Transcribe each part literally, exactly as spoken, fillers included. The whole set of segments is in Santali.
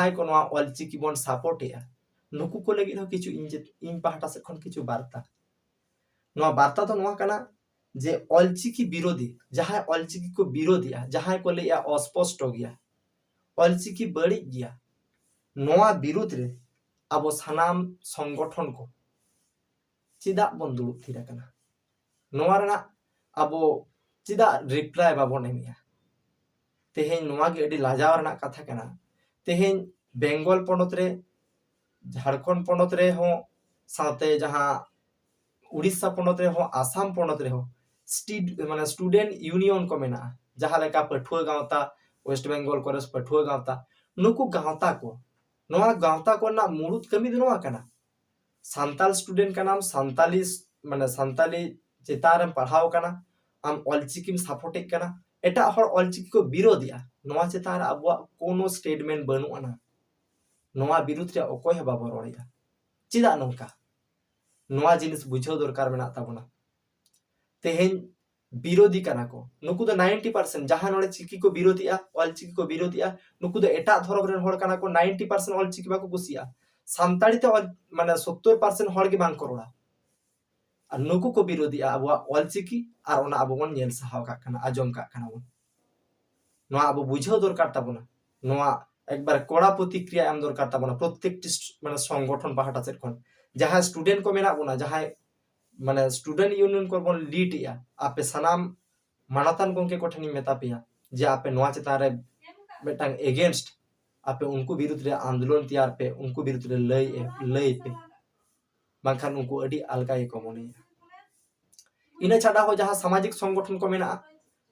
ᱡᱟᱦᱟᱸᱭ ᱠᱚ ᱱᱚᱣᱟ ᱚᱞᱪᱤᱠᱤ ᱵᱚᱱ ᱥᱟᱯᱳᱨᱴ ᱮᱜᱼᱟ, ᱱᱩᱠᱩ ᱠᱚ ᱞᱟᱹᱜᱤᱫ ᱦᱚᱸ ᱠᱤᱪᱷᱩ ᱤᱧ ᱡᱮ-, ᱤᱧ ᱯᱟᱦᱴᱟ ᱥᱮᱫ ᱠᱷᱚᱱ ᱠᱤᱪᱷᱩ ᱵᱟᱨᱛᱟ᱾ ᱱᱚᱣᱟ ᱵᱟᱨᱛᱟ ᱫᱚ ᱱᱚᱣᱟ ᱠᱟᱱᱟ ᱡᱮ ᱚᱞᱪᱤᱠᱤ ᱵᱤᱨᱳᱫᱷᱤ, ᱡᱟᱦᱟᱸᱭ ᱚᱞᱪᱤᱠᱤ ᱠᱚ ᱵᱤᱨᱳᱫᱷᱤᱜᱼᱟ, ᱡᱟᱦᱟᱸᱭ ᱠᱚ ᱞᱟᱹᱭᱮᱜᱼᱟ ᱚᱥᱯᱚᱥᱴᱚ ᱜᱮᱭᱟ, ᱚᱞᱪᱤᱠᱤ ᱵᱟᱹᱲᱤᱡ ᱜᱮᱭᱟ, ᱱᱚᱣᱟ ᱵᱤᱨᱩᱫᱷ ᱨᱮ ᱟᱵᱚ ᱥᱟᱱᱟᱢ ᱥᱚᱝᱜᱚᱴᱷᱚᱱ ᱠᱚ ᱪᱮᱫᱟᱜ ᱵᱚᱱ ᱫᱩᱲᱩᱵ ᱛᱷᱤᱨ ᱟᱠᱟᱱᱟ? ᱱᱚᱣᱟ ᱨᱮᱱᱟᱜ ᱟᱵᱚ ᱪᱮᱫᱟᱜ ᱨᱤᱯᱞᱟᱭ ᱵᱟᱵᱚᱱ ᱮᱢᱮᱜᱼᱟ? ᱛᱮᱦᱮᱧ ᱱᱚᱣᱟ ᱜᱮ ᱟᱹᱰᱤ ᱞᱟᱡᱟᱣ ᱨᱮᱱᱟᱜ ᱠᱟᱛᱷᱟ ᱠᱟᱱᱟ᱾ ᱛᱮᱦᱮᱧ ᱵᱮᱝᱜᱚᱞ ᱯᱚᱱᱚᱛ ᱨᱮ, ᱡᱷᱟᱲᱠᱷᱚᱸᱰ ᱯᱚᱱᱚᱛ ᱨᱮᱦᱚᱸ, ᱥᱟᱶᱛᱮ ᱡᱟᱦᱟᱸ ᱩᱲᱤᱥᱥᱟ ᱯᱚᱱᱚᱛ ᱨᱮᱦᱚᱸ, ᱟᱥᱟᱢ ᱯᱚᱱᱚᱛ ᱨᱮᱦᱚᱸ ᱥᱴᱤᱰ-, ᱢᱟᱱᱮ ᱥᱴᱩᱰᱮᱱᱴ ᱤᱭᱩᱱᱤᱭᱚᱱ ᱠᱚ ᱢᱮᱱᱟᱜᱼᱟ, ᱡᱟᱦᱟᱸ ᱞᱮᱠᱟ ᱯᱟᱹᱴᱷᱩᱣᱟᱹ ᱜᱟᱶᱛᱟ, ᱳᱭᱮᱥᱴ ᱵᱮᱝᱜᱚᱞ ᱠᱚᱨᱮ ᱯᱟᱹᱴᱷᱩᱣᱟᱹ ᱜᱟᱶᱛᱟ, ᱱᱩᱠᱩ ᱜᱟᱶᱛᱟ ᱠᱚ, ᱱᱚᱣᱟ ᱜᱟᱶᱛᱟ ᱠᱚᱨᱮᱱᱟᱜ ᱢᱩᱲᱩᱫ ᱠᱟᱹᱢᱤ ᱫᱚ ᱱᱚᱣᱟ ᱠᱟᱱᱟ, ᱥᱟᱱᱛᱟᱞ ᱥᱴᱩᱰᱮᱱᱴ ᱠᱟᱱᱟᱢ, ᱥᱟᱱᱛᱟᱞᱤ ᱥ-, ᱢᱟᱱᱮ ᱥᱟᱱᱛᱟᱞᱤ ᱪᱮᱛᱟᱱ ᱨᱮᱢ ᱯᱟᱲᱦᱟᱣ ᱠᱟᱱᱟ, ᱟᱢ ᱚᱞᱪᱤᱠᱤᱢ ᱥᱟᱯᱳᱨᱴᱮᱫ ᱠᱟᱱᱟ, ᱮᱴᱟᱜ ᱦᱚᱲ ᱚᱞᱪᱤᱠᱤ ᱠᱚ ᱵᱤᱨᱳᱫᱮᱜᱼᱟ, ᱱᱚᱣᱟ ᱪᱮᱛᱟᱱ ᱨᱮ ᱟᱵᱚᱣᱟᱜ ᱠᱳᱱᱳ ᱥᱴᱮᱴᱢᱮᱱᱴ ᱵᱟᱹᱱᱩᱜ ᱟᱱᱟ᱾ ᱱᱚᱣᱟ ᱵᱤᱨᱩᱫᱷ ᱨᱮ ᱚᱠᱚᱭ ᱦᱚᱸ ᱵᱟᱵᱚ ᱨᱚᱲᱮᱫᱼᱟ᱾ ᱪᱮᱫᱟᱜ ᱱᱚᱝᱠᱟ? ᱱᱚᱣᱟ ᱡᱤᱱᱤᱥ ᱵᱩᱡᱷᱟᱹᱣ ᱫᱚᱨᱠᱟᱨ ᱢᱮᱱᱟᱜ ᱛᱟᱵᱚᱱᱟ᱾ ᱛᱮᱦᱮᱧ ᱵᱤᱨᱳᱫᱷᱤ ᱠᱟᱱᱟ ᱠᱚ, ᱱᱩᱠᱩ ᱫᱚ ᱱᱟᱭᱤᱱᱴᱤ ᱯᱟᱨᱥᱮᱱᱴ ᱡᱟᱦᱟᱸᱭ ᱱᱚᱰᱮ ᱪᱤᱠᱤ ᱠᱚ ᱵᱤᱨᱳᱫᱷᱤᱜᱼᱟ, ᱚᱞᱪᱤᱠᱤ ᱠᱚ ᱵᱤᱨᱳᱫᱷᱤᱜᱼᱟ, ᱱᱩᱠᱩ ᱫᱚ ᱮᱴᱟᱜ ᱫᱷᱚᱨᱚᱢ ᱨᱮᱱ ᱦᱚᱲ ᱠᱟᱱᱟ ᱠᱚ, ᱱᱟᱭᱤᱱᱴᱤ ᱯᱟᱨᱥᱮᱱᱴ ᱚᱞᱪᱤᱠᱤ ᱵᱟᱠᱚ ᱠᱩᱥᱤᱭᱟᱜᱼᱟ᱾ ᱥᱟᱱᱛᱟᱲᱤ ᱛᱮ ᱚᱞ-, ᱢᱟᱱᱮ ᱥᱳᱛᱛᱳᱨ ᱯᱟᱨᱥᱮᱱᱴ ᱦᱚᱲ ᱜᱮ ᱵᱟᱝ ᱠᱚ ᱨᱚᱲᱟ᱾ ᱟᱨ ᱱᱩᱠᱩ ᱠᱚ ᱵᱤᱨᱳᱫᱷᱤᱜᱼᱟ ᱟᱵᱚᱣᱟᱜ ᱚᱞᱪᱤᱠᱤ, ᱟᱨ ᱚᱱᱟ ᱟᱵᱚ ᱵᱚᱱ ᱧᱮᱞ ᱥᱟᱦᱟᱣ ᱠᱟᱜ ᱠᱟᱱᱟ, ᱟᱸᱡᱚᱢ ᱠᱟᱜ ᱠᱟᱱᱟ ᱵᱚᱱ᱾ ᱱᱚᱣᱟ ᱟᱵᱚ ᱵᱩᱡᱷᱟᱹᱣ ᱫᱚᱨᱠᱟᱨ ᱛᱟᱵᱚᱱᱟ᱾ ᱱᱚᱣᱟ ᱮᱠᱵᱟᱨ ᱠᱚᱲᱟ ᱯᱨᱚᱛᱤᱠᱨᱤᱭᱟ ᱮᱢ ᱫᱚᱨᱠᱟᱨ ᱛᱟᱵᱚᱱᱟ ᱯᱨᱚᱛᱮᱠᱴᱤ ᱥᱴ-, ᱢᱟᱱᱮ ᱥᱚᱝᱜᱚᱴᱷᱚᱱ ᱯᱟᱦᱴᱟ ᱥᱮᱫ ᱠᱷᱚᱱ᱾ ᱡᱟᱦᱟᱸᱭ ᱥᱴᱩᱰᱮᱱᱴ ᱠᱚ ᱢᱮᱱᱟᱜ ᱵᱚᱱᱟ, ᱡᱟᱦᱟᱸᱭ ᱢᱟᱱᱮ ᱥᱴᱩᱰᱮᱱᱴ ᱤᱭᱩᱱᱤᱭᱚᱱ ᱠᱚ ᱵᱚᱱ ᱞᱤᱰ ᱮᱜᱼᱟ, ᱟᱯᱮ ᱥᱟᱱᱟᱢ ᱢᱟᱱᱚᱛᱟᱱ ᱜᱚᱢᱠᱮ ᱠᱚᱴᱷᱮᱱᱤᱧ ᱢᱮᱛᱟ ᱯᱮᱭᱟ ᱡᱮ ᱟᱯᱮ ᱱᱚᱣᱟ ᱪᱮᱛᱟᱱ ᱨᱮ ᱢᱤᱫᱴᱟᱝ ᱮᱜᱮᱱᱥᱴ, ᱟᱯᱮ ᱩᱱᱠᱩ ᱵᱤᱨᱩᱫᱷ ᱨᱮ ᱟᱱᱫᱳᱞᱚᱱ ᱛᱮᱭᱟᱨ ᱯᱮ, ᱩᱱᱠᱩ ᱵᱤᱨᱩᱫᱷ ᱨᱮ ᱞᱟᱹᱭ ᱮ-, ᱞᱟᱹᱭ ᱯᱮ, ᱵᱟᱝᱠᱷᱟᱱ ᱩᱱᱠᱩ ᱟᱹᱰᱤ ᱟᱞᱜᱟ ᱜᱮᱠᱚ ᱢᱚᱱᱮᱭᱟ᱾ ᱤᱱᱟᱹ ᱪᱷᱟᱰᱟ ᱦᱚᱸ ᱡᱟᱦᱟᱸ ᱥᱟᱢᱟᱡᱤᱠ ᱥᱚᱝᱜᱚᱴᱷᱚᱱ ᱠᱚ ᱢᱮᱱᱟᱜᱼᱟ,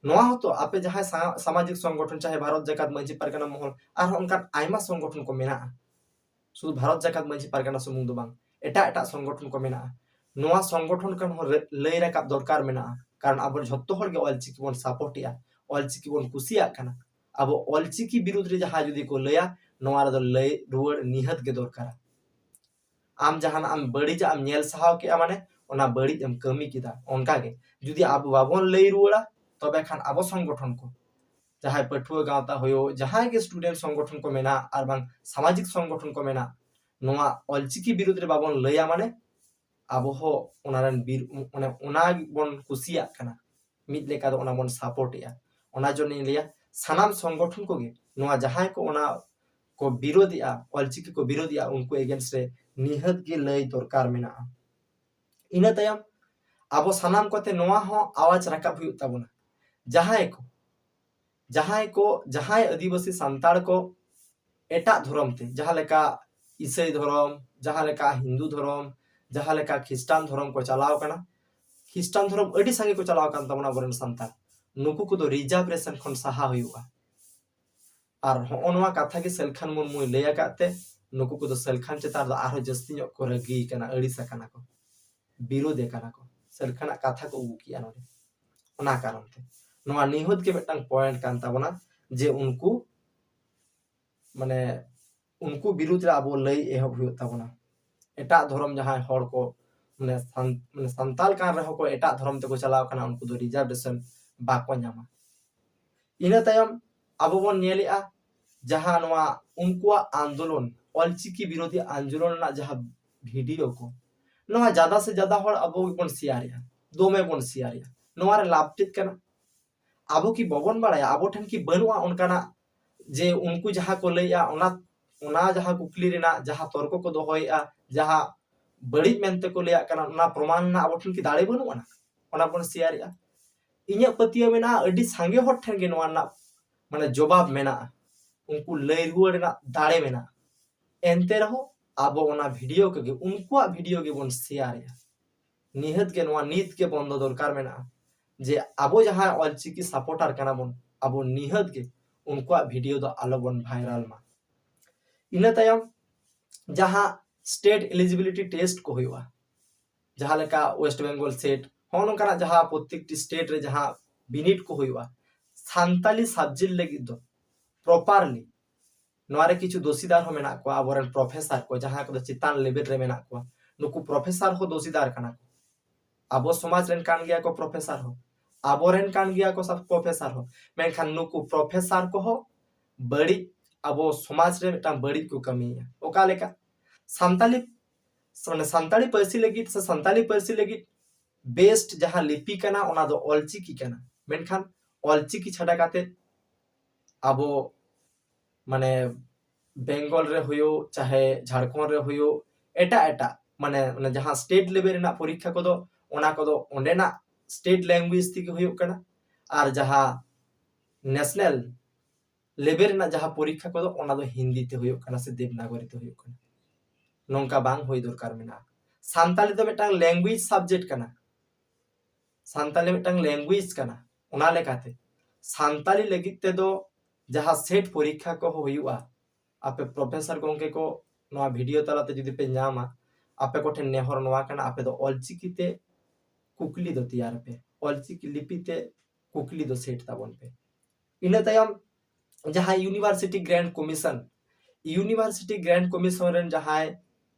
ᱱᱚᱣᱟ ᱦᱚᱸᱛᱚ ᱟᱯᱮ ᱡᱟᱦᱟᱸᱭ ᱥᱟ-, ᱥᱟᱢᱟᱡᱤᱠ ᱥᱚᱝᱜᱚᱴᱷᱚᱱ, ᱪᱟᱦᱮ ᱵᱷᱟᱨᱚᱛ ᱡᱟᱠᱟᱛ ᱢᱟᱹᱡᱷᱤ ᱯᱟᱨᱜᱟᱱᱟ ᱢᱚᱦᱚᱞ, ᱟᱨᱦᱚᱸ ᱚᱱᱠᱟᱱ ᱟᱭᱢᱟ ᱥᱚᱝᱜᱚᱴᱷᱚᱱ ᱠᱚ ᱢᱮᱱᱟᱜᱼᱟ, ᱥᱩᱫᱷᱩ ᱵᱷᱟᱨᱚᱛ ᱡᱟᱠᱟᱛ ᱢᱟᱹᱡᱷᱤ ᱯᱟᱨᱜᱟᱱᱟ ᱥᱩᱢᱩᱝ ᱫᱚ ᱵᱟᱝ, ᱮᱴᱟᱜ ᱮᱴᱟᱜ ᱥᱚᱝᱜᱚᱴᱷᱚᱱ ᱠᱚ ᱢᱮᱱᱟᱜᱼᱟ᱾ ᱱᱚᱣᱟ ᱥᱚᱝᱜᱚᱴᱷᱚᱱ ᱠᱷᱚᱱ ᱦᱚᱸ ᱨᱮ-, ᱞᱟᱹᱭ ᱨᱟᱠᱟᱵ ᱫᱚᱨᱠᱟᱨ ᱢᱮᱱᱟᱜᱼᱟ, ᱠᱟᱨᱚᱱ ᱟᱵᱚ ᱡᱷᱚᱛᱚ ᱦᱚᱲ ᱜᱮ ᱚᱞᱪᱤᱠᱤ ᱵᱚᱱ ᱥᱟᱯᱳᱨᱴ ᱮᱜᱼᱟ, ᱚᱞᱪᱤᱠᱤ ᱵᱚᱱ ᱠᱩᱥᱤᱭᱟᱜ ᱠᱟᱱᱟ᱾ ᱟᱵᱚ ᱚᱞᱪᱤᱠᱤ ᱵᱤᱨᱩᱫᱷ ᱨᱮ ᱡᱟᱦᱟᱸᱭ ᱡᱩᱫᱤ ᱠᱚ ᱞᱟᱹᱭᱟ, ᱱᱚᱣᱟ ᱨᱮᱫᱚ ᱞᱟᱹᱭ ᱨᱩᱣᱟᱹᱲ ᱱᱤᱦᱟᱹᱛ ᱜᱮ ᱫᱚᱨᱠᱟᱨᱟ᱾ ᱟᱢ ᱡᱟᱦᱟᱱᱟᱜ ᱮᱢ ᱵᱟᱹᱲᱤᱡᱟᱜ ᱮᱢ ᱧᱮᱞ ᱥᱟᱦᱟᱣ ᱠᱮᱜᱼᱟ, ᱢᱟᱱᱮ ᱚᱱᱟ ᱵᱟᱹᱲᱤᱡ ᱮᱢ ᱠᱟᱹᱢᱤ ᱠᱮᱫᱟ᱾ ᱚᱱᱠᱟᱜᱮ ᱡᱩᱫᱤ ᱟᱵᱚ ᱵᱟᱵᱚᱱ ᱞᱟᱹᱭ ᱨᱩᱣᱟᱹᱲᱟ, ᱛᱚᱵᱮ ᱠᱷᱟᱱ ᱟᱵᱚ ᱥᱚᱝᱜᱚᱴᱷᱚᱱ ᱠᱚ ᱡᱟᱦᱟᱸᱭ ᱯᱟᱹᱴᱷᱩᱣᱟᱹ ᱜᱟᱶᱛᱟ ᱦᱩᱭᱩᱜ, ᱡᱟᱦᱟᱸᱭ ᱜᱮ ᱥᱴᱩᱰᱮᱱᱴ ᱥᱚᱝᱜᱚᱴᱷᱚᱱ ᱠᱚ ᱢᱮᱱᱟᱜ, ᱟᱨ ᱵᱟᱝ ᱥᱟᱢᱟᱡᱤᱠ ᱥᱚᱝᱜᱚᱴᱷᱚᱱ ᱠᱚ ᱢᱮᱱᱟᱜ, ᱱᱚᱣᱟ ᱚᱞᱪᱤᱠᱤ ᱵᱤᱨᱩᱫᱽ ᱨᱮ ᱵᱟᱵᱚᱱ ᱞᱟᱹᱭᱟ, ᱢᱟᱱᱮ ᱟᱵᱚ ᱦᱚᱸ ᱚᱱᱟ ᱨᱮᱱ ᱵᱤᱨ, ᱚᱱᱮ ᱚᱱᱟ ᱵᱚᱱ ᱠᱩᱥᱤᱭᱟᱜ ᱠᱟᱱᱟ, ᱢᱤᱫ ᱞᱮᱠᱟ ᱫᱚ ᱚᱱᱟ ᱵᱚᱱ ᱥᱟᱯᱳᱨᱴ ᱮᱜᱼᱟ᱾ ᱚᱱᱟ ᱡᱚᱱᱱᱚᱧ ᱞᱟᱹᱭᱟ, ᱥᱟᱱᱟᱢ ᱥᱚᱝᱜᱚᱴᱷᱚᱱ ᱠᱚᱜᱮ ᱱᱚᱣᱟ ᱡᱟᱦᱟᱸᱭ ᱠᱚ ᱚᱱᱟ ᱠᱚ ᱵᱤᱨᱳᱫᱮᱜᱼᱟ, ᱚᱞᱪᱤᱠᱤ ᱠᱚ ᱵᱤᱨᱳᱫᱮᱜᱼᱟ, ᱩᱱᱠᱩ ᱮᱜᱮᱱᱥᱴ ᱨᱮ ᱱᱤᱦᱟᱹᱛ ᱜᱮ ᱞᱟᱹᱭ ᱫᱚᱨᱠᱟᱨ ᱢᱮᱱᱟᱜᱼᱟ᱾ ᱤᱱᱟᱹ ᱛᱟᱭᱚᱢ ᱟᱵᱚ ᱥᱟᱱᱟᱢ ᱠᱚᱛᱮ ᱱᱚᱣᱟ ᱦᱚᱸ ᱟᱣᱟᱡᱽ ᱨᱟᱠᱟᱵ ᱦᱩᱭᱩᱜ ᱛᱟᱵᱚᱱᱟ, ᱡᱟᱦᱟᱸᱭ ᱠᱚ ᱡᱟᱦᱟᱸᱭ ᱠᱚ ᱡᱟᱦᱟᱸᱭ ᱟᱹᱫᱤᱵᱟᱹᱥᱤ ᱥᱟᱱᱛᱟᱲ ᱠᱚ ᱮᱴᱟᱜ ᱫᱷᱚᱨᱚᱢ ᱛᱮ, ᱡᱟᱦᱟᱸ ᱞᱮᱠᱟ ᱤᱥᱟᱹᱭ ᱫᱷᱚᱨᱚᱢ, ᱡᱟᱦᱟᱸ ᱞᱮᱠᱟ ᱦᱤᱱᱫᱩ ᱫᱷᱚᱨᱚᱢ, ᱡᱟᱦᱟᱸ ᱞᱮᱠᱟ ᱠᱷᱨᱤᱥᱴᱟᱱ ᱫᱷᱚᱨᱚᱢ ᱠᱚ ᱪᱟᱞᱟᱣ ᱠᱟᱱᱟ, ᱠᱷᱨᱤᱥᱴᱟᱱ ᱫᱷᱚᱨᱚᱢ ᱟᱹᱰᱤ ᱥᱟᱸᱜᱮ ᱠᱚ ᱪᱟᱞᱟᱣ ᱠᱟᱱ ᱛᱟᱵᱚᱱᱟ ᱟᱵᱚᱨᱮᱱ ᱥᱟᱱᱛᱟᱲ, ᱱᱩᱠᱩ ᱠᱚᱫᱚ ᱨᱤᱡᱟᱨᱵᱷᱮᱥᱚᱱ ᱠᱷᱚᱱ ᱥᱟᱦᱟ ᱦᱩᱭᱩᱜᱼᱟ᱾ ᱟᱨ ᱦᱚᱸᱜᱼᱚ ᱱᱚᱣᱟ ᱠᱟᱛᱷᱟ ᱜᱮ ᱥᱟᱹᱞᱠᱷᱟᱱ ᱢᱩᱨᱢᱩᱭ ᱞᱟᱹᱭ ᱟᱠᱟᱫ ᱛᱮ ᱱᱩᱠᱩ ᱠᱚᱫᱚ ᱥᱟᱹᱞᱠᱷᱟᱱ ᱪᱮᱛᱟᱱ ᱨᱮᱫᱚ ᱟᱨᱦᱚᱸ ᱡᱟᱹᱥᱛᱤ ᱧᱚᱜ ᱠᱚ ᱨᱟᱹᱜᱤ ᱠᱟᱱᱟ, ᱟᱹᱲᱤᱥ ᱟᱠᱟᱱᱟ ᱠᱚ, ᱵᱤᱨᱳᱫᱮ ᱠᱟᱱᱟ ᱠᱚ, ᱥᱟᱹᱞᱠᱷᱟᱱᱟᱜ ᱠᱟᱛᱷᱟ ᱠᱚ ᱟᱹᱜᱩ ᱠᱮᱜᱼᱟ ᱱᱚᱰᱮ᱾ ᱚᱱᱟ ᱠᱟᱨᱚᱱ ᱛᱮ ᱱᱚᱣᱟ ᱱᱤᱦᱟᱹᱛ ᱜᱮ ᱢᱤᱫᱴᱟᱝ ᱯᱚᱭᱮᱱᱴ ᱠᱟᱱ ᱛᱟᱵᱚᱱᱟ, ᱡᱮ ᱩᱱᱠᱩ ᱢᱟᱱᱮ ᱩᱱᱠᱩ ᱵᱤᱨᱩᱫᱽ ᱨᱮ ᱟᱵᱚ ᱞᱟᱹᱭ ᱮᱦᱚᱵ ᱦᱩᱭᱩᱜ ᱛᱟᱵᱚᱱᱟ᱾ ᱮᱴᱟᱜ ᱫᱷᱚᱨᱚᱢ ᱡᱟᱦᱟᱸᱭ ᱦᱚᱲ ᱠᱚ ᱢᱟᱱᱮ ᱥᱟᱱ-, ᱢᱟᱱᱮ ᱥᱟᱱᱛᱟᱲ ᱠᱟᱱ ᱨᱮᱦᱚᱸ ᱠᱚ ᱮᱴᱟᱜ ᱫᱷᱚᱨᱚᱢ ᱛᱮᱠᱚ ᱪᱟᱞᱟᱣ ᱠᱟᱱᱟ, ᱩᱱᱠᱩ ᱫᱚ ᱨᱤᱡᱟᱨᱵᱷᱮᱥᱚᱱ ᱵᱟᱠᱚ ᱧᱟᱢᱟ᱾ ᱤᱱᱟᱹ ᱛᱟᱭᱚᱢ ᱟᱵᱚ ᱵᱚᱱ ᱧᱮᱞᱮᱜᱼᱟ ᱡᱟᱦᱟᱸ ᱱᱚᱣᱟ ᱩᱱᱠᱩᱣᱟᱜ ᱟᱱᱫᱳᱞᱚᱱ, ᱚᱞᱪᱤᱠᱤ ᱵᱤᱨᱳᱫᱷᱤ ᱟᱱᱫᱳᱞᱚᱱ ᱨᱮᱱᱟᱜ ᱡᱟᱦᱟᱸ ᱵᱷᱤᱰᱤᱭᱳ ᱠᱚ, ᱱᱚᱣᱟ ᱡᱟᱫᱟ ᱥᱮ ᱡᱟᱫᱟ ᱦᱚᱲ ᱟᱵᱚ ᱜᱮᱵᱚᱱ ᱥᱮᱭᱟᱨᱮᱜᱼᱟ, ᱫᱚᱢᱮ ᱵᱚᱱ ᱥᱮᱭᱟᱨᱮᱜᱼᱟ᱾ ᱱᱚᱣᱟ ᱨᱮ ᱞᱟᱵᱷ ᱪᱮᱫ ᱠᱟᱱᱟ? ᱟᱵᱚ ᱠᱤ ᱵᱟᱵᱚᱱ ᱵᱟᱲᱟᱭᱟ? ᱟᱵᱚ ᱴᱷᱮᱱ ᱠᱤ ᱵᱟᱹᱱᱩᱜᱼᱟ ᱚᱱᱠᱟᱱᱟᱜ, ᱡᱮ ᱩᱱᱠᱩ ᱡᱟᱦᱟᱸ ᱠᱚ ᱞᱟᱹᱭᱮᱜᱼᱟ, ᱚᱱᱟ, ᱚᱱᱟ ᱡᱟᱦᱟᱸ ᱠᱩᱠᱞᱤ ᱨᱮᱱᱟᱜ ᱡᱟᱦᱟᱸ ᱛᱚᱨᱠᱚ ᱠᱚ ᱫᱚᱦᱚᱭᱮᱜᱼᱟ, ᱡᱟᱦᱟᱸ ᱵᱟᱹᱲᱤᱡ ᱢᱮᱱᱛᱮ ᱠᱚ ᱞᱟᱹᱭᱟᱜ ᱠᱟᱱᱟ, ᱚᱱᱟ ᱯᱨᱚᱢᱟᱱ ᱨᱮᱱᱟᱜ ᱟᱵᱚ ᱴᱷᱮᱱ ᱠᱤ ᱫᱟᱲᱮ ᱵᱟᱹᱱᱩᱜ ᱟᱱᱟ? ᱚᱱᱟ ᱵᱚᱱ ᱥᱮᱭᱟᱨᱮᱜᱼᱟ᱾ ᱤᱧᱟᱹᱜ ᱯᱟᱹᱛᱭᱟᱹᱣ ᱢᱮᱱᱟᱜᱼᱟ, ᱟᱹᱰᱤ ᱥᱟᱸᱜᱮ ᱦᱚᱲ ᱴᱷᱮᱱ ᱜᱮ ᱱᱚᱣᱟ ᱨᱮᱱᱟᱜ ᱢᱟᱱᱮ ᱡᱚᱵᱟᱵ ᱢᱮᱱᱟᱜᱼᱟ, ᱩᱱᱠᱩ ᱞᱟᱹᱭ ᱨᱩᱣᱟᱹᱲ ᱨᱮᱱᱟᱜ ᱫᱟᱲᱮ ᱢᱮᱱᱟᱜᱼᱟ᱾ ᱮᱱᱛᱮ ᱨᱮᱦᱚᱸ ᱟᱵᱚ ᱚᱱᱟ ᱵᱷᱤᱰᱤᱭᱳ ᱠᱚᱜᱮ, ᱩᱱᱠᱩᱣᱟᱜ ᱵᱷᱤᱰᱤᱭᱳ ᱜᱮᱵᱚᱱ ᱥᱮᱭᱟᱨᱮᱜᱼᱟ᱾ ᱱᱤᱦᱟᱹᱛ ᱜᱮ ᱱᱚᱣᱟ ᱱᱤᱛ ᱜᱮ ᱵᱚᱱᱫᱚ ᱫᱚᱨᱠᱟᱨ ᱢᱮᱱᱟᱜᱼᱟ, ᱡᱮ ᱟᱵᱚ ᱡᱟᱦᱟᱸᱭ ᱚᱞᱪᱤᱠᱤ ᱥᱟᱯᱳᱨᱴᱟᱨ ᱠᱟᱱᱟ ᱵᱚᱱ, ᱟᱵᱚ ᱱᱤᱦᱟᱹᱛ ᱜᱮ ᱩᱱᱠᱩᱣᱟᱜ ᱵᱷᱤᱰᱤᱭᱳ ᱫᱚ ᱟᱞᱚ ᱵᱚᱱ ᱵᱷᱟᱭᱨᱟᱞ ᱢᱟ᱾ ᱤᱱᱟᱹ ᱛᱟᱭᱚᱢ ᱡᱟᱦᱟᱸ ᱥᱴᱮᱴ ᱮᱞᱤᱡᱤᱵᱤᱞᱤᱴᱤ ᱴᱮᱥᱴ ᱠᱚ ᱦᱩᱭᱩᱜᱼᱟ, ᱡᱟᱦᱟᱸ ᱞᱮᱠᱟ ᱳᱭᱮᱥᱴ ᱵᱮᱝᱜᱚᱞ ᱥᱮᱴ, ᱦᱚᱸᱜᱼᱚ ᱱᱚᱝᱠᱟᱱᱟᱜ ᱡᱟᱦᱟᱸ ᱯᱨᱚᱛᱮᱠᱴᱤ ᱥᱴᱮᱴ ᱨᱮ ᱡᱟᱦᱟᱸ ᱵᱤᱱᱤᱰ ᱠᱚ ᱦᱩᱭᱩᱜᱼᱟ, ᱥᱟᱱᱛᱟᱞᱤ ᱥᱟᱵᱡᱮᱠᱴ ᱞᱟᱹᱜᱤᱫ ᱫᱚ ᱯᱨᱚᱯᱟᱨᱞᱤ ᱱᱚᱣᱟ ᱨᱮ ᱠᱤᱪᱷᱩ ᱫᱳᱥᱤᱫᱟᱨ ᱦᱚᱸ ᱢᱮᱱᱟᱜ ᱠᱚᱣᱟ, ᱟᱵᱚᱨᱮᱱ ᱯᱨᱚᱯᱷᱮᱥᱟᱨ ᱠᱚ, ᱡᱟᱦᱟᱸᱭ ᱠᱚᱫᱚ ᱪᱮᱛᱟᱱ ᱞᱮᱵᱮᱞ ᱨᱮ ᱢᱮᱱᱟᱜ ᱠᱚᱣᱟ, ᱱᱩᱠᱩ ᱯᱨᱚᱯᱷᱮᱥᱟᱨ ᱦᱚᱸ ᱫᱳᱥᱤᱫᱟᱨ ᱠᱟᱱᱟ ᱠᱚ᱾ ᱟᱵᱚ ᱥᱚᱢᱟᱡᱽ ᱨᱮᱱ ᱠᱟᱱ ᱜᱮᱭᱟ ᱠᱚ ᱯᱨᱚᱯᱷᱮᱥᱟᱨ ᱦᱚᱸ, ᱟᱵᱚᱨᱮᱱ ᱠᱟᱱ ᱜᱮᱭᱟ ᱠᱚ ᱥᱟᱵ ᱯᱨᱚᱯᱷᱮᱥᱟᱨ ᱦᱚᱸ, ᱢᱮᱱᱠᱷᱟᱱ ᱱᱩᱠᱩ ᱯᱨᱚᱯᱷᱮᱥᱟᱨ ᱠᱚᱦᱚᱸ ᱵᱟᱹᱲᱤᱡ, ᱟᱵᱚ ᱥᱚᱢᱟᱡᱽ ᱨᱮ ᱢᱤᱫᱴᱟᱝ ᱵᱟᱹᱲᱤᱡ ᱠᱚ ᱠᱟᱹᱢᱤᱭᱮᱫᱼᱟ᱾ ᱚᱠᱟ ᱞᱮᱠᱟ? ᱥᱟᱱᱛᱟᱞᱤ, ᱢᱟᱱᱮ ᱥᱟᱱᱛᱟᱲᱤ ᱯᱟᱹᱨᱥᱤ ᱞᱟᱹᱜᱤᱫ ᱥᱮ ᱥᱟᱱᱛᱟᱞᱤ ᱯᱟᱹᱨᱥᱤ ᱞᱟᱹᱜᱤᱫ ᱵᱮᱥᱴ ᱡᱟᱦᱟᱸ ᱞᱤᱯᱤ ᱠᱟᱱᱟ ᱚᱱᱟ ᱫᱚ ᱚᱞᱪᱤᱠᱤ ᱠᱟᱱᱟ, ᱢᱮᱱᱠᱷᱟᱱ ᱚᱞᱪᱤᱠᱤ ᱪᱷᱟᱰᱟ ᱠᱟᱛᱮ ᱟᱵᱚ ᱢᱟᱱᱮ ᱵᱮᱝᱜᱚᱞ ᱨᱮ ᱦᱩᱭᱩᱜ ᱪᱟᱦᱮ ᱡᱷᱟᱲᱠᱷᱚᱸᱰ ᱨᱮ ᱦᱩᱭᱩᱜ, ᱮᱴᱟᱜ ᱮᱴᱟᱜ ᱢᱟᱱᱮ ᱚᱱᱟ ᱡᱟᱦᱟᱸ ᱥᱴᱮᱴ ᱞᱮᱵᱮᱞ ᱨᱮᱱᱟᱜ ᱯᱚᱨᱤᱠᱠᱷᱟ ᱠᱚᱫᱚ ᱚᱱᱟ ᱠᱚᱫᱚ ᱚᱸᱰᱮᱱᱟᱜ ᱥᱴᱮᱴ ᱞᱮᱝᱜᱩᱭᱮᱡᱽ ᱛᱮᱜᱮ ᱦᱩᱭᱩᱜ ᱠᱟᱱᱟ, ᱟᱨ ᱡᱟᱦᱟᱸ ᱱᱮᱥᱱᱟᱞ ᱞᱮᱵᱮᱞ ᱨᱮᱱᱟᱜ ᱡᱟᱦᱟᱸ ᱯᱚᱨᱤᱠᱠᱷᱟ ᱠᱚᱫᱚ ᱚᱱᱟ ᱫᱚ ᱦᱤᱱᱫᱤ ᱛᱮ ᱦᱩᱭᱩᱜ ᱠᱟᱱᱟ ᱥᱮ ᱫᱮᱵᱽᱱᱟᱜᱚᱨᱤ ᱛᱮ ᱦᱩᱭᱩᱜ ᱠᱟᱱᱟ᱾ ᱱᱚᱝᱠᱟ ᱵᱟᱝ ᱦᱩᱭ ᱫᱚᱨᱠᱟᱨ ᱢᱮᱱᱟᱜᱼᱟ᱾ ᱥᱟᱱᱛᱟᱞᱤ ᱫᱚ ᱢᱤᱫᱴᱟᱝ ᱞᱮᱝᱜᱩᱭᱮᱡᱽ ᱥᱟᱵᱡᱮᱠᱴ ᱠᱟᱱᱟ, ᱥᱟᱱᱛᱟᱞᱤ ᱢᱤᱫᱴᱟᱝ ᱞᱮᱝᱜᱩᱭᱮᱡᱽ ᱠᱟᱱᱟ᱾ ᱚᱱᱟ ᱞᱮᱠᱟᱛᱮ ᱥᱟᱱᱛᱟᱞᱤ ᱞᱟᱹᱜᱤᱫ ᱛᱮᱫᱚ ᱡᱟᱦᱟᱸ ᱥᱮᱴ ᱯᱚᱨᱤᱠᱠᱷᱟ ᱠᱚ ᱦᱩᱭᱩᱜᱼᱟ, ᱟᱯᱮ ᱯᱨᱚᱯᱷᱮᱥᱚᱨ ᱜᱚᱢᱠᱮ ᱠᱚ ᱱᱚᱣᱟ ᱵᱷᱤᱰᱤᱭᱳ ᱛᱟᱞᱟᱛᱮ ᱡᱩᱫᱤ ᱯᱮ ᱧᱟᱢᱟ, ᱟᱯᱮ ᱠᱚᱴᱷᱮᱱ ᱱᱮᱦᱚᱨ ᱱᱚᱣᱟ ᱠᱟᱱᱟ, ᱟᱯᱮ ᱫᱚ ᱚᱞᱪᱤᱠᱤ ᱛᱮ ᱠᱩᱠᱞᱤ ᱫᱚ ᱛᱮᱭᱟᱨ ᱯᱮ, ᱚᱞᱪᱤᱠᱤ ᱞᱤᱯᱤ ᱛᱮ ᱠᱩᱠᱞᱤ ᱫᱚ ᱥᱮᱴ ᱛᱟᱵᱚᱱ ᱯᱮ᱾ ᱤᱱᱟᱹ ᱛᱟᱭᱚᱢ ᱡᱟᱦᱟᱸᱭ university grand commission, university grand commission ᱨᱮᱱ ᱡᱟᱦᱟᱸᱭ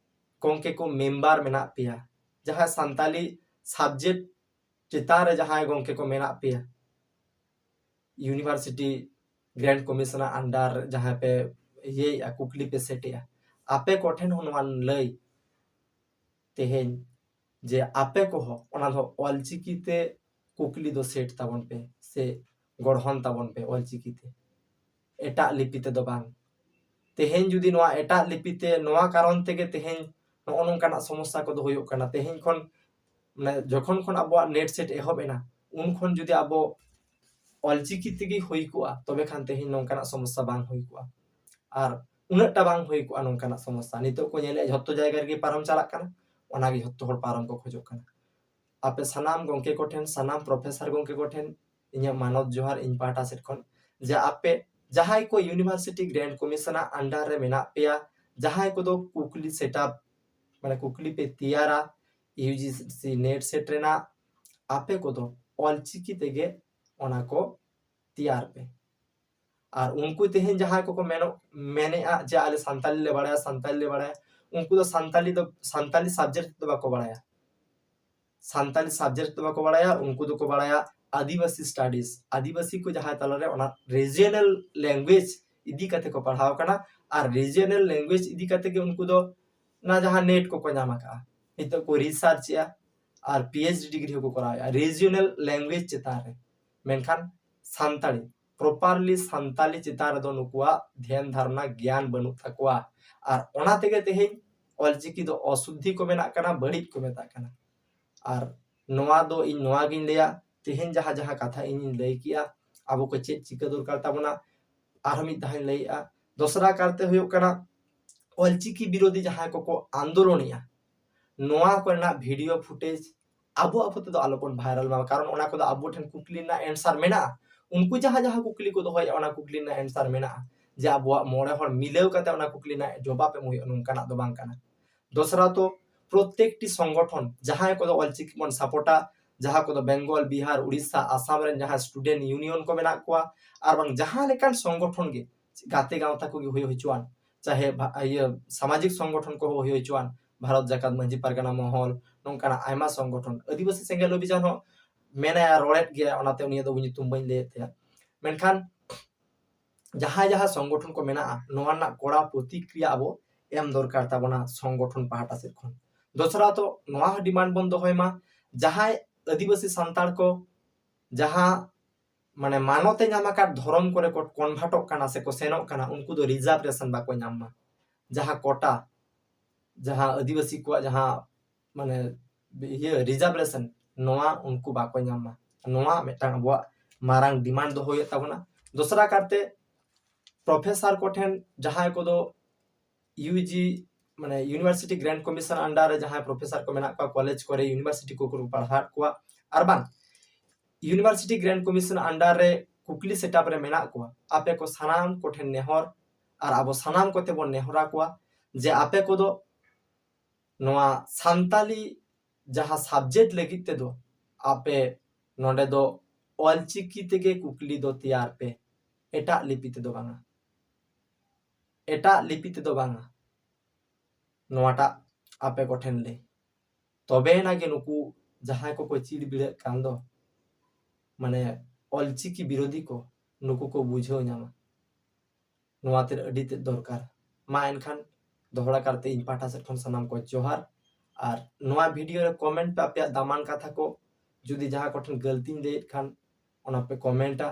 ᱜᱚᱢᱠᱮ ᱠᱚ ᱢᱮᱢᱵᱟᱨ ᱢᱮᱱᱟᱜ ᱯᱮᱭᱟ, ᱡᱟᱦᱟᱸᱭ ᱥᱟᱱᱛᱟᱞᱤ ᱥᱟᱵᱡᱮᱠᱴ ᱪᱮᱛᱟᱱ ᱨᱮ ᱡᱟᱦᱟᱸᱭ ᱜᱚᱢᱠᱮ ᱠᱚ ᱢᱮᱱᱟᱜ ᱯᱮᱭᱟ, ᱤᱭᱩᱱᱤᱵᱷᱟᱨᱥᱤᱴᱤ ᱜᱨᱮᱱᱰ ᱠᱚᱢᱤᱥᱚᱱᱟᱜ ᱟᱱᱰᱟᱨ ᱡᱟᱦᱟᱸᱭ ᱯᱮ ᱤᱭᱟᱹᱭᱮᱜᱼᱟ, ᱠᱩᱠᱞᱤ ᱯᱮ ᱥᱮᱴᱮᱜᱼᱟ, ᱟᱯᱮ ᱠᱚᱴᱷᱮᱱ ᱦᱚᱸ ᱱᱚᱣᱟ ᱞᱟᱹᱭ ᱛᱮᱦᱮᱧ ᱡᱮ ᱟᱯᱮ ᱠᱚᱦᱚᱸ ᱚᱱᱟ ᱫᱚ ᱚᱞᱪᱤᱠᱤ ᱛᱮ ᱠᱩᱠᱞᱤ ᱫᱚ ᱥᱮᱴ ᱛᱟᱵᱚᱱ ᱯᱮ ᱥᱮ ᱜᱚᱲᱦᱚᱱ ᱛᱟᱵᱚᱱ ᱯᱮ ᱚᱞᱪᱤᱠᱤ ᱛᱮ, ᱮᱴᱟᱜ ᱞᱤᱯᱤ ᱛᱮᱫᱚ ᱵᱟᱝ᱾ ᱛᱮᱦᱮᱧ ᱡᱩᱫᱤ ᱱᱚᱣᱟ ᱮᱴᱟᱜ ᱞᱤᱯᱤ ᱛᱮ, ᱱᱚᱣᱟ ᱠᱟᱨᱚᱱ ᱛᱮᱜᱮ ᱛᱮᱦᱮᱧ ᱱᱚᱜᱼᱚ ᱱᱚᱝᱠᱟᱱᱟᱜ ᱥᱚᱢᱚᱥᱥᱟ ᱠᱚᱫᱚ ᱦᱩᱭᱩᱜ ᱠᱟᱱᱟ᱾ ᱛᱮᱦᱮᱧ ᱠᱷᱚᱱ ᱢᱟᱱᱮ ᱡᱚᱠᱷᱚᱱ ᱠᱷᱚᱱ ᱟᱵᱚᱣᱟᱜ ᱱᱮᱴ ᱥᱮᱴ ᱮᱦᱚᱵ ᱮᱱᱟ, ᱩᱱ ᱠᱷᱚᱱ ᱡᱩᱫᱤ ᱟᱵᱚ ᱚᱞᱪᱤᱠᱤ ᱛᱮᱜᱮ ᱦᱩᱭ ᱠᱚᱜᱼᱟ, ᱛᱚᱵᱮ ᱠᱷᱟᱱ ᱛᱮᱦᱮᱧ ᱱᱚᱝᱠᱟᱱᱟᱜ ᱥᱚᱢᱚᱥᱥᱟ ᱵᱟᱝ ᱦᱩᱭ ᱠᱚᱜᱼᱟ, ᱟᱨ ᱩᱱᱟᱹᱜ ᱴᱟ ᱵᱟᱝ ᱦᱩᱭ ᱠᱚᱜᱼᱟ ᱱᱚᱝᱠᱟᱱᱟᱜ ᱥᱚᱢᱚᱥᱥᱟ᱾ ᱱᱤᱛᱚᱜ ᱠᱚ ᱧᱮᱞᱮᱫᱼᱟ ᱡᱷᱚᱛᱚ ᱡᱟᱭᱜᱟ ᱨᱮᱜᱮ ᱯᱟᱨᱚᱢ ᱪᱟᱞᱟᱜ ᱠᱟᱱᱟ, ᱚᱱᱟᱜᱮ ᱡᱷᱚᱛᱚ ᱦᱚᱲ ᱯᱟᱨᱚᱢ ᱠᱚ ᱠᱷᱚᱡᱚᱜ ᱠᱟᱱᱟ᱾ ᱟᱯᱮ ᱥᱟᱱᱟᱢ ᱜᱚᱢᱠᱮ ᱠᱚᱴᱷᱮᱱ, ᱥᱟᱱᱟᱢ ᱯᱨᱚᱯᱷᱮᱥᱚᱨ ᱜᱚᱢᱠᱮ ᱠᱚᱴᱷᱮᱱ ᱤᱧᱟᱹᱜ ᱢᱟᱱᱚᱛ ᱡᱚᱦᱟᱨ ᱤᱧ ᱯᱟᱦᱴᱟ ᱥᱮᱫ ᱠᱷᱚᱱ, ᱡᱮ ᱟᱯᱮ ᱡᱟᱦᱟᱸᱭ ᱠᱚ ᱤᱭᱩᱱᱤᱵᱷᱟᱨᱥᱤᱴᱤ ᱜᱨᱮᱱᱰ ᱠᱚᱢᱤᱥᱚᱱᱟᱜ ᱟᱱᱰᱟᱨ ᱨᱮ ᱢᱮᱱᱟᱜ ᱯᱮᱭᱟ, ᱡᱟᱦᱟᱸᱭ ᱠᱚᱫᱚ ᱠᱩᱠᱞᱤ ᱥᱮᱴᱟᱯ ᱢᱟᱱᱮ ᱠᱩᱠᱞᱤ ᱯᱮ ᱛᱮᱭᱟᱨᱟ U G C NET set ᱨᱮᱱᱟᱜ, ᱟᱯᱮ ᱠᱚᱫᱚ ᱚᱞᱪᱤᱠᱤ ᱛᱮᱜᱮ ᱚᱱᱟ ᱠᱚ ᱛᱮᱭᱟᱨ ᱯᱮ᱾ ᱟᱨ ᱩᱱᱠᱩ ᱛᱮᱦᱮᱧ ᱡᱟᱦᱟᱸᱭ ᱠᱚᱠᱚ ᱢᱮᱱᱚᱜ ᱢᱮᱱᱮᱜᱼᱟ ᱡᱮ ᱟᱞᱮ ᱥᱟᱱᱛᱟᱞᱤ ᱞᱮ ᱵᱟᱲᱟᱭᱟ, ᱥᱟᱱᱛᱟᱞᱤ ᱞᱮ ᱵᱟᱲᱟᱭᱟ, ᱩᱱᱠᱩ ᱫᱚ ᱥᱟᱱᱛᱟᱞᱤ ᱫᱚ ᱥᱟᱱᱛᱟᱞᱤ ᱥᱟᱵᱡᱮᱠᱴ ᱫᱚ ᱵᱟᱠᱚ ᱵᱟᱲᱟᱭᱟ᱾ ᱥᱟᱱᱛᱟᱞᱤ ᱥᱟᱵᱡᱮᱠᱴ ᱫᱚ ᱵᱟᱠᱚ ᱵᱟᱲᱟᱭᱟ, ᱩᱱᱠᱩ ᱫᱚᱠᱚ ᱵᱟᱲᱟᱭᱟ ᱟᱹᱫᱤᱵᱟᱹᱥᱤ studies, ᱟᱹᱫᱤᱵᱟᱹᱥᱤ ᱠᱚ ᱡᱟᱦᱟᱸᱭ ᱛᱟᱞᱟᱨᱮ ᱚᱱᱟ regional language ᱤᱫᱤ ᱠᱟᱛᱮ ᱠᱚ ᱯᱟᱲᱦᱟᱣ ᱠᱟᱱᱟ, ᱟᱨ regional language ᱤᱫᱤ ᱠᱟᱛᱮ ᱜᱮ ᱩᱱᱠᱩ ᱫᱚ ᱚᱱᱟ ᱡᱟᱦᱟᱸ NET ᱠᱚᱠᱚ ᱧᱟᱢ ᱟᱠᱟᱫᱼᱟ, ᱱᱤᱛᱚᱜ ᱠᱚ research ᱮᱫᱼᱟ ᱟᱨ PhD degree ᱦᱚᱸᱠᱚ ᱠᱚᱨᱟᱣᱮᱫᱼᱟ regional language ᱪᱮᱛᱟᱱ ᱨᱮ᱾ ᱢᱮᱱᱠᱷᱟᱱ ᱥᱟᱱᱛᱟᱲᱤ, properly ᱥᱟᱱᱛᱟᱲᱤ ᱪᱮᱛᱟᱱ ᱨᱮᱫᱚ ᱱᱩᱠᱩᱣᱟᱜ ᱫᱷᱮᱭᱟᱱ ᱫᱷᱟᱨᱚᱱᱟ ᱜᱮᱭᱟᱱ ᱵᱟᱹᱱᱩᱜ ᱛᱟᱠᱚᱣᱟ᱾ ᱟᱨ ᱚᱱᱟ ᱛᱮᱜᱮ ᱛᱮᱦᱮᱧ ᱚᱞᱪᱤᱠᱤ ᱫᱚ ᱚᱥᱩᱫᱽᱫᱷᱤ ᱠᱚ ᱢᱮᱱᱟᱜ ᱠᱟᱱᱟ, ᱵᱟᱹᱲᱤᱡ ᱠᱚ ᱢᱮᱛᱟᱜ ᱠᱟᱱᱟ᱾ ᱟᱨ ᱱᱚᱣᱟ ᱫᱚ ᱤᱧ ᱱᱚᱣᱟ ᱜᱤᱧ ᱞᱟᱹᱭᱟ, ᱛᱮᱦᱮᱧ ᱡᱟᱦᱟᱸ ᱡᱟᱦᱟᱸ ᱠᱟᱛᱷᱟ ᱤᱧᱤᱧ ᱞᱟᱹᱭ ᱠᱮᱜᱼᱟ, ᱟᱵᱚ ᱠᱚ ᱪᱮᱫ ᱪᱤᱠᱟᱹ ᱫᱚᱨᱠᱟᱨ ᱛᱟᱵᱚᱱᱟ, ᱟᱨᱦᱚᱸ ᱢᱤᱫ ᱫᱷᱟᱣ ᱤᱧ ᱞᱟᱹᱭᱮᱜᱼᱟ, ᱫᱚᱥᱨᱟ ᱠᱟᱨᱛᱮ ᱦᱩᱭᱩᱜ ᱠᱟᱱᱟ ᱚᱞᱪᱤᱠᱤ ᱵᱤᱨᱳᱫᱷᱤ ᱡᱟᱦᱟᱸᱭ ᱠᱚᱠᱚ ᱟᱱᱫᱳᱞᱚᱱᱮᱜᱼᱟ, ᱱᱚᱣᱟ ᱠᱚᱨᱮᱱᱟᱜ video footage ᱟᱵᱚ ᱟᱵᱚ ᱛᱮᱫᱚ ᱟᱞᱚᱵᱚᱱ viral ᱢᱟ, ᱠᱟᱨᱚᱱ ᱚᱱᱟ ᱠᱚᱫᱚ ᱟᱵᱚ ᱴᱷᱮᱱ ᱠᱩᱠᱞᱤ ᱨᱮᱱᱟᱜ answer ᱢᱮᱱᱟᱜᱼᱟ᱾ ᱩᱱᱠᱩ ᱡᱟᱦᱟᱸ ᱡᱟᱦᱟᱸ ᱠᱩᱠᱞᱤ ᱠᱚ ᱫᱚᱦᱚᱭᱮᱫᱼᱟ, ᱚᱱᱟ ᱠᱩᱠᱞᱤ ᱨᱮᱱᱟᱜ answer ᱢᱮᱱᱟᱜᱼᱟ, ᱡᱮ ᱟᱵᱚᱣᱟᱜ ᱢᱚᱬᱮ ᱦᱚᱲ ᱢᱤᱞᱟᱹᱣ ᱠᱟᱛᱮ ᱚᱱᱟ ᱠᱩᱠᱞᱤ ᱨᱮᱱᱟᱜ ᱡᱚᱵᱟᱵ ᱮᱢ ᱦᱩᱭᱩᱜᱼᱟ, ᱱᱚᱝᱠᱟᱱᱟᱜ ᱫᱚ ᱵᱟᱝ ᱠᱟᱱᱟ᱾ ᱫᱚᱥᱨᱟ ᱛᱚ, ᱯᱨᱚᱛᱮᱠᱴᱤ ᱥᱚᱝᱜᱚᱴᱷᱚᱱ ᱡᱟᱦᱟᱸᱭ ᱠᱚᱫᱚ ᱚᱞᱪᱤᱠᱤ ᱵᱚᱱ ᱥᱟᱯᱳᱨᱴᱟ, ᱡᱟᱦᱟᱸ ᱠᱚᱫᱚ ᱵᱮᱝᱜᱚᱞ, ᱵᱤᱦᱟᱨ, ᱩᱲᱤᱥᱥᱟ, ᱟᱥᱟᱢ ᱨᱮᱱ ᱡᱟᱦᱟᱸ student union ᱠᱚ ᱢᱮᱱᱟᱜ ᱠᱚᱣᱟ, ᱟᱨ ᱵᱟᱝ ᱡᱟᱦᱟᱸ ᱞᱮᱠᱟᱱ ᱥᱚᱝᱜᱚᱴᱷᱚᱱ ᱜᱮ, ᱜᱟᱛᱮ ᱜᱟᱶᱛᱟ ᱠᱚᱜᱮ ᱦᱩᱭ ᱦᱚᱪᱚᱣᱟᱱ, ᱪᱟᱦᱮ ᱵᱷᱟ-, ᱤᱭᱟᱹ ᱥᱟᱢᱟᱡᱤᱠ ᱥᱚᱝᱜᱚᱴᱷᱚᱱ ᱠᱚ ᱦᱩᱭ ᱦᱚᱪᱚᱣᱟᱱ, ᱵᱷᱟᱨᱚᱛ ᱡᱟᱠᱟᱛ ᱢᱟᱹᱡᱷᱤ ᱯᱟᱨᱜᱟᱱᱟ ᱢᱚᱦᱚᱞ, ᱱᱚᱝᱠᱟᱱᱟᱜ ᱟᱭᱢᱟ ᱥᱚᱝᱜᱚᱴᱷᱚᱱ, ᱟᱹᱫᱤᱵᱟᱹᱥᱤ ᱥᱮᱸᱜᱮᱞ ᱚᱵᱷᱤᱡᱟᱱ ᱦᱚᱸ ᱢᱮᱱᱟᱭᱟ, ᱨᱚᱲᱮᱫ ᱜᱮᱭᱟ, ᱚᱱᱟᱛᱮ ᱩᱱᱤᱭᱟᱜ ᱫᱚ ᱧᱩᱛᱩᱢ ᱵᱟᱹᱧ ᱞᱟᱹᱭᱮᱫ ᱛᱟᱭᱟ᱾ ᱢᱮᱱᱠᱷᱟᱱ ᱡᱟᱦᱟᱸᱭ ᱡᱟᱦᱟᱸ ᱥᱚᱝᱜᱚᱴᱷᱚᱱ ᱠᱚ ᱢᱮᱱᱟᱜᱼᱟ, ᱱᱚᱣᱟ ᱨᱮᱱᱟᱜ ᱠᱚᱲᱟ ᱯᱨᱚᱛᱤᱠᱨᱤᱭᱟ ᱟᱵᱚ ᱮᱢ ᱫᱚᱨᱠᱟᱨ ᱛᱟᱵᱚᱱᱟ ᱥᱚᱝᱜᱚᱴᱷᱚᱱ ᱯᱟᱦᱴᱟ ᱥᱮᱫ ᱠᱷᱚᱱ᱾ ᱫᱚᱥᱨᱟ ᱛᱚ ᱱᱚᱣᱟ ᱦᱚᱸ demand ᱵᱚᱱ ᱫᱚᱦᱚᱭ ᱢᱟ, ᱡᱟᱦᱟᱸᱭ ᱟᱹᱫᱤᱵᱟᱹᱥᱤ ᱥᱟᱱᱛᱟᱲ ᱠᱚ ᱡᱟᱦᱟᱸ ᱢᱟᱱᱮ ᱢᱟᱱᱚᱛ ᱮ ᱧᱟᱢ ᱟᱠᱟᱫ ᱫᱷᱚᱨᱚᱢ ᱠᱚᱨᱮ ᱠᱚ convertᱚᱜ ᱠᱟᱱᱟ ᱥᱮ ᱠᱚ ᱥᱮᱱᱚᱜ ᱠᱟᱱᱟ, ᱩᱱᱠᱩ ᱫᱚ reservation ᱵᱟᱠᱚ ᱧᱟᱢ ᱢᱟ᱾ ᱡᱟᱦᱟᱸ quota, ᱡᱟᱦᱟᱸ ᱟᱹᱫᱤᱵᱟᱹᱥᱤ ᱠᱚᱣᱟᱜ ᱡᱟᱦᱟᱸ ᱢᱟᱱᱮ ᱤᱭᱟᱹ reservation, ᱱᱚᱣᱟ ᱩᱱᱠᱩ ᱵᱟᱠᱚ ᱧᱟᱢ ᱢᱟ᱾ ᱱᱚᱣᱟ ᱢᱤᱫᱴᱟᱝ ᱟᱵᱚᱣᱟᱜ ᱢᱟᱨᱟᱝ demand ᱫᱚᱦᱚ ᱦᱩᱭᱩᱜ ᱛᱟᱵᱚᱱᱟ᱾ ᱫᱚᱥᱨᱟ ᱠᱟᱨᱛᱮ professor ᱠᱚᱴᱷᱮᱱ ᱡᱟᱦᱟᱸᱭ ᱠᱚᱫᱚ UG ᱢᱟᱱᱮ University Grant Commission under ᱨᱮ ᱡᱟᱦᱟᱸᱭ professor ᱠᱚ ᱢᱮᱱᱟᱜ ᱠᱚᱣᱟ, college ᱠᱚᱨᱮ, university ᱠᱚ ᱠᱚᱨᱮ ᱠᱚ ᱯᱟᱲᱦᱟᱣᱮᱫ ᱠᱚᱣᱟ, ᱟᱨ ᱵᱟᱝ University Grant Commission under ᱨᱮ ᱠᱩᱠᱞᱤ setup ᱨᱮ ᱢᱮᱱᱟᱜ ᱠᱚᱣᱟ, ᱟᱯᱮ ᱠᱚ ᱥᱟᱱᱟᱢ ᱠᱚᱴᱷᱮᱱ ᱱᱮᱦᱚᱨ, ᱟᱨ ᱟᱵᱚ ᱥᱟᱱᱟᱢ ᱠᱚᱛᱮ ᱵᱚᱱ ᱱᱮᱦᱚᱨ ᱟᱠᱚᱣᱟ ᱡᱮ ᱟᱯᱮ ᱠᱚᱫᱚ ᱱᱚᱣᱟ ᱥᱟᱱᱛᱟᱞᱤ ᱡᱟᱦᱟᱸ subject ᱞᱟᱹᱜᱤᱫ ᱛᱮᱫᱚ ᱟᱯᱮ ᱱᱚᱰᱮ ᱫᱚ ᱚᱞᱪᱤᱠᱤ ᱛᱮᱜᱮ ᱠᱩᱠᱞᱤ ᱫᱚ ᱛᱮᱭᱟᱨ ᱯᱮ, ᱮᱴᱟᱜ ᱞᱤᱯᱤ ᱛᱮᱫᱚ ᱵᱟᱝᱟ, ᱮᱴᱟᱜ ᱞᱤᱯᱤ ᱛᱮᱫᱚ ᱵᱟᱝᱟ, ᱱᱚᱣᱟᱴᱟᱜ ᱟᱯᱮ ᱠᱚᱴᱷᱮᱱ ᱞᱟᱹᱭ᱾ ᱛᱚᱵᱮᱭᱮᱱᱟ ᱜᱮ ᱱᱩᱠᱩ ᱡᱟᱦᱟᱸᱭ ᱠᱚᱠᱚ ᱪᱤᱲᱵᱤᱲᱟᱹᱜ ᱠᱟᱱ ᱫᱚ, ᱢᱟᱱᱮ ᱚᱞᱪᱤᱠᱤ ᱵᱤᱨᱳᱫᱷᱤ ᱠᱚ ᱱᱩᱠᱩ ᱠᱚ ᱵᱩᱡᱷᱟᱹᱣ ᱧᱟᱢᱟ᱾ ᱱᱚᱣᱟ ᱛᱮ ᱟᱹᱰᱤ ᱛᱮᱫ ᱫᱚᱨᱠᱟᱨ᱾ ᱢᱟ ᱮᱱᱠᱷᱟᱱ ᱫᱚᱦᱲᱟ ᱠᱟᱨᱛᱮ ᱤᱧ ᱯᱟᱦᱴᱟ ᱥᱮᱫ ᱠᱷᱚᱱ ᱥᱟᱱᱟᱢ ᱠᱚ ᱡᱚᱦᱟᱨ᱾ ᱟᱨ ᱱᱚᱣᱟ ᱵᱷᱤᱰᱤᱭᱳ ᱨᱮ ᱠᱚᱢᱮᱱᱴ ᱯᱮ ᱟᱯᱮᱭᱟᱜ ᱫᱟᱢᱟᱱ ᱠᱟᱛᱷᱟ ᱠᱚ, ᱡᱩᱫᱤ ᱡᱟᱦᱟᱸ ᱠᱚᱴᱷᱮᱱ ᱜᱟᱹᱞᱛᱤᱧ ᱞᱟᱹᱭᱮᱫ ᱠᱷᱟᱱ ᱚᱱᱟ ᱯᱮ ᱠᱚᱢᱮᱱᱴᱟ᱾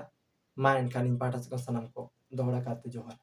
ᱢᱟ ᱮᱱᱠᱷᱟᱱ ᱤᱧ ᱯᱟᱦᱴᱟ ᱥᱮᱫ ᱠᱷᱚᱱ ᱥᱟᱱᱟᱢ ᱠᱚ ᱫᱚᱦᱲᱟ ᱠᱟᱨᱛᱮ ᱡᱚᱦᱟᱨ᱾